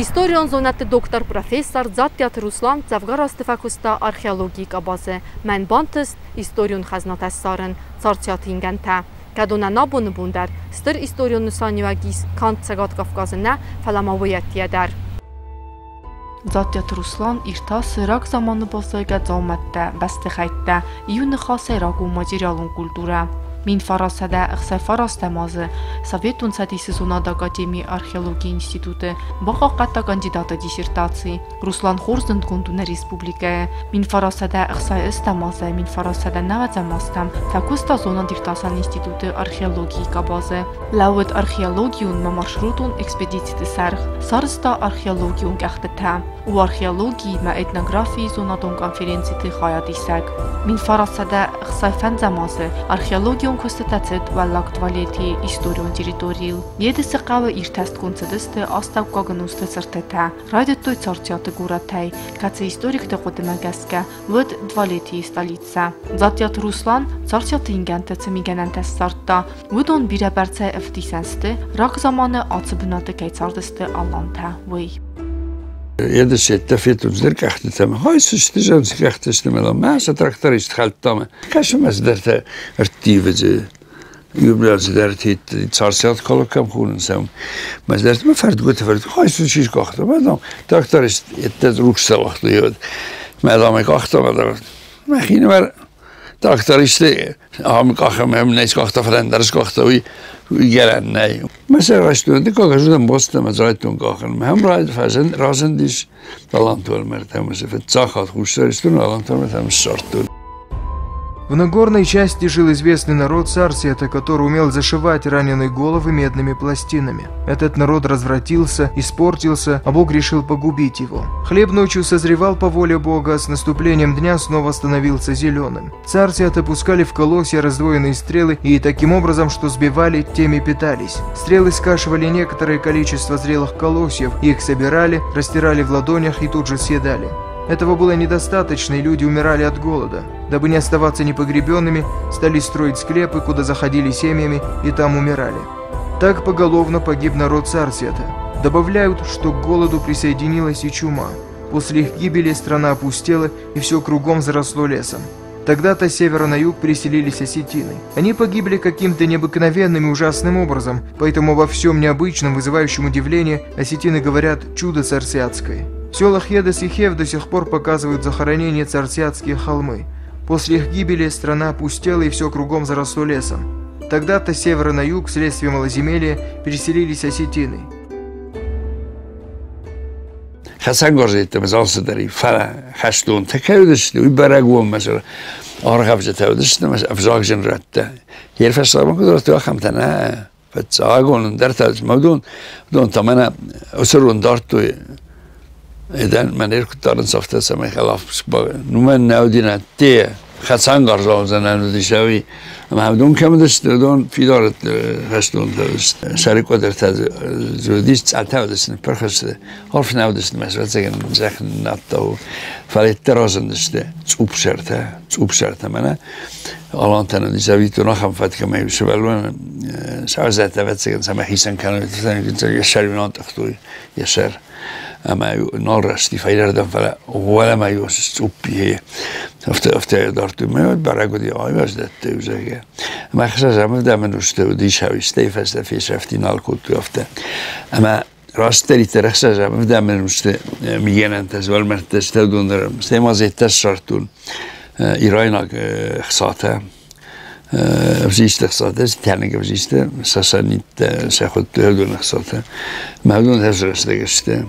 Историон зонӕдты доктор, профессор Дзаттиаты Руслан дзӕвгар азты фӕкуыста археологийы къабазы. Мӕн бантыст историон хӕзнатӕ ссарын, Царциаты ингӕнтӕ. Кӕдонӕн абоны бон дӕр стыр историон нысаниуӕг ис канд Цӕгат Кавказы нӕ, фӕлӕ ма уый ӕддейӕ дӕр. Дзаттиаты Руслан иртасы рагзаманы баззайгӕ дзаумӕттӕ, бӕстыхӕйттӕ, иу ныхасӕй рагон материалон культурӕ. 1969 азы Советон Цӕдисы зонады академийы археологийы институты бахъахъхъӕдта кандидаты диссертаци. Руслан хорз зындгонд у нӕ республикӕйы. 1968 азы 1990 азтӕм фӕкуыста зонад-иртасӕн институты археологийы къабазы. Лӕууыд археологион ӕмӕ маршрутон экспедициты сӕргъ, сарӕзта археологион къӕхтытӕ. У археологийы ӕмӕ этнографийы зонадон конференциты хайадисӕг. 1965 азы археологион куыстытӕ цыд Уӕллаг Двалетийы историон территорийыл. Едысы хъӕуы иртӕстгонд цыдысты астӕуккаг ӕнусты цыртытӕ. Райдыдтой Царциаты горӕтӕй, кӕцы историкты хъуыдымӕ гӕсгӕ уыд Двалетийы столицӕ. Дзаттиаты Руслан Царциаты ингӕнты цы мигӕнӕнтӕ ссардта, уыдон бирӕбӕрцӕй ӕвдисӕн сты, рагзаманы ацы бынаты кӕй цардысты алантӕ, уый. Едысеттӕ федтон къӕхтытӕм. Хай сысты зӕнцы къӕхтысты мӕ мӕ тракторист хӕлдтамӕ. Кӕсы цыдӕртӕ ӕрттивы дзы. Иу цыдӕртӕ царциат калакам хонынц ӕм. Мӕ цыдӕртӕ мӕ фӕрдгуыты фӕрд. Хай цы чи скъахта. Мӕ тракторист еттӕ рухс цауагъта. Мӕ дам къахта, мӕ мӕхинымӕр трактористы ам къахам, ам нӕ скъахта, фӕлӕ скъахта, уый гӕнӕн нӕй. Мӕ сӕрӕстон, дыккаг бостам аз райдтон къахын. Мӕм разындис Аланты уӕлмӕрдтӕм, фыццаг хатт Хуссар Ирыстоны Аланты уӕлмӕрдтӕм ссардтон. В Нагорной части жил известный народ Царсиата, который умел зашивать раненые головы медными пластинами. Этот народ развратился, испортился, а Бог решил погубить его. Хлеб ночью созревал по воле Бога, а с наступлением дня снова становился зеленым. Царсиаты пускали в колосья раздвоенные стрелы и таким образом, что сбивали, теми питались. Стрелы скашивали некоторое количество зрелых колосьев, их собирали, растирали в ладонях и тут же съедали. Этого было недостаточно, и люди умирали от голода. Дабы не оставаться непогребенными, стали строить склепы, куда заходили семьями и там умирали. Так поголовно погиб народ Царсиата. Добавляют, что к голоду присоединилась и чума. После их гибели страна опустела, и все кругом заросло лесом. Тогда-то с севера на юг переселились осетины. Они погибли каким-то необыкновенным и ужасным образом, поэтому во всем необычном, вызывающем удивление, осетины говорят «чудо царсиатское». В селах Едес и Хев до сих пор показывают захоронение царсиатские холмы. После их гибели страна опустела и все кругом заросло лесом. Тогда-то с севера на юг, вследствие малоземелья, переселились осетины. Хӕцӕнгарзӕй алцыдӕр фӕлӕ хӕстонтӕ кӕй уыдысты, уый бӕрӕг у ӕмӕ аргъӕвджытӕ уыдысты ӕмӕ ӕвзагджын рӕттӕ. Йе рфӕстагмӕ куыд радтой, ахӕмтӕ нӕ. Фыццагон ӕндӕртӕ уыдон, уыдон та мӕнӕ уыцы рон дардтой. Эден мӕн ӕркуыд дарынц афтӕ, цӕмӕй хӕлаф нумӕн нӕ уыди нӕ те хӕцӕнгарз ауадзӕн уыдис ӕви ӕмӕ уыдон кӕм уыдысты, уыдон фидар хӕстонтӕ уыдысты. Сӕрыкъуыдыртӕ дзы уыдис, цъӕлтӕ уыдысты, ныппырх сты, арф нӕ уыдысты, мӕ ӕвӕццӕгӕн зӕхх надта, фӕлӕ разындысты цъупсӕртӕ, цъупсӕртӕ мӕнӕ Алантӕн уыдис ӕвитон ахӕм фӕтк, ӕмӕ иу сывӕллон сӕ ӕвӕццӕгӕн цӕмӕй хицӕн кӕной, йӕ сӕр антъыхтой, йӕ сӕр. Ӕмӕ нал рӕзти фӕйнӕрдӕм, фӕлӕ уӕлӕмӕ иу цъуппи афтӕ афтӕ дардтой. Мӕ бӕрӕг уыди, айвӕздӕтты, зӕгъгӕ. Ӕмӕ ӕхсӕзӕм ӕвдӕм ӕнусты уыдис, стӕй фӕстӕ фесӕфти, нал кодтой афтӕ. Ӕмӕ растдӕриддӕр ӕхсӕзӕм ӕвдӕм ӕнусты мигӕнӕнтӕ, уӕлмӕрдтӕ стӕвдон дӕр, стӕй ма зеттӕ ссардтон ирайнаг хцатӕ, ӕвзисты хцатӕ, тӕнӕг ӕвзисты, сасаниттӕ сӕ хуыдтой уыдон хцатӕ. Мӕ уыдон хӕрзрӕстӕг сты.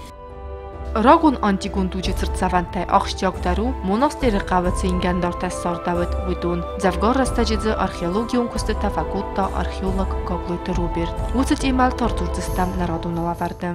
Рагон антикон дуджы цыртдзӕвӕнтӕй ахсджиагдӕр у, монастыры хъӕуы цы ингӕндартӕ ссардӕуыд, уыдон. Дзӕвгар рӕстӕджы дзы археологион куыстытӕ фӕкодта археолог Гаглойты Роберт. Уыцы темӕ ӕрдзурдзыстӕм нӕ радон лӕвӕрды.